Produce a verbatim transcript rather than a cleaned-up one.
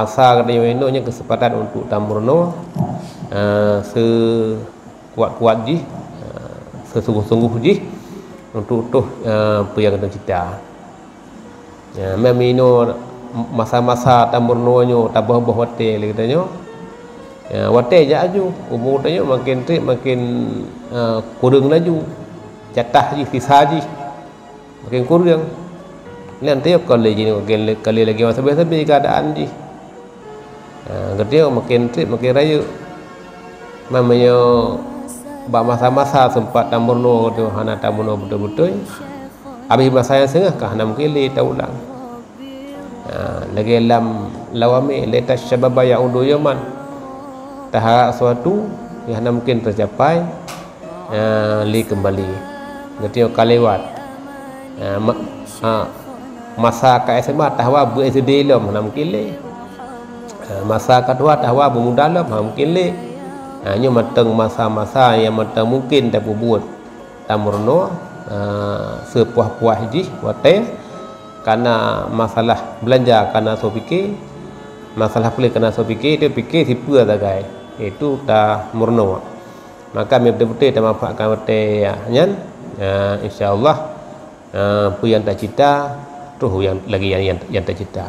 Masa geutanyoe inoe nyan keuseumpatan untuk tameurunoe, eh, seukuat-kuat jih, eh, seusungguh-sungguh jih untuk tuh, eh, peue nyang geutanyoe cita. Ya, meuinoe masa-masa tameurunoe nyoe taboh-boh watée lé geutanyoe. Ya, watée jak aju, umu tanyoe makin treb makin, eh, kureueng laju. Jatah jih, sisa jih makin kureueng. Nyan teuh ka lé jinoe, ka lé lagée sabe-sabe keuadaan jih. Ha, geutanyoe makin treb makin rayeuk. Meunyoe bak masa-masa seumpat tameurunoe geutanyoe hana tameurunoe beutôi-beutôi, habéh masa nyang singoh ka hana mungken lé taulang. Ha, lagée lam lawamé, "Laita syababa ya'udu yauman." Taharap sesuatu nyang hana mungken teucapai, eh, lé keumbali. Geutanyoe ka lewat. Eh, ma-, ha, masa ka S M A tahawa beu S D lom hana mungken lé. Eh, masa ka tuha tahawa beu muda lom hana mungken lé. Ha, nyoe mantong masa-masa nyang mantong mungken tapeubuet tameurunoe, eh, seupuah-puah jih watée kana masalah beulanja kana soe pike, masalah peuleueh kana soe pike, itu pike sipeue sagai, itu tameurunoe. Maka meubeutôi-beutôi tamanfaatkan watée nyan, eh, insya Allah, eh, peue nyang tacita, troh nyang lagée nyang, nyang, nyang tacita.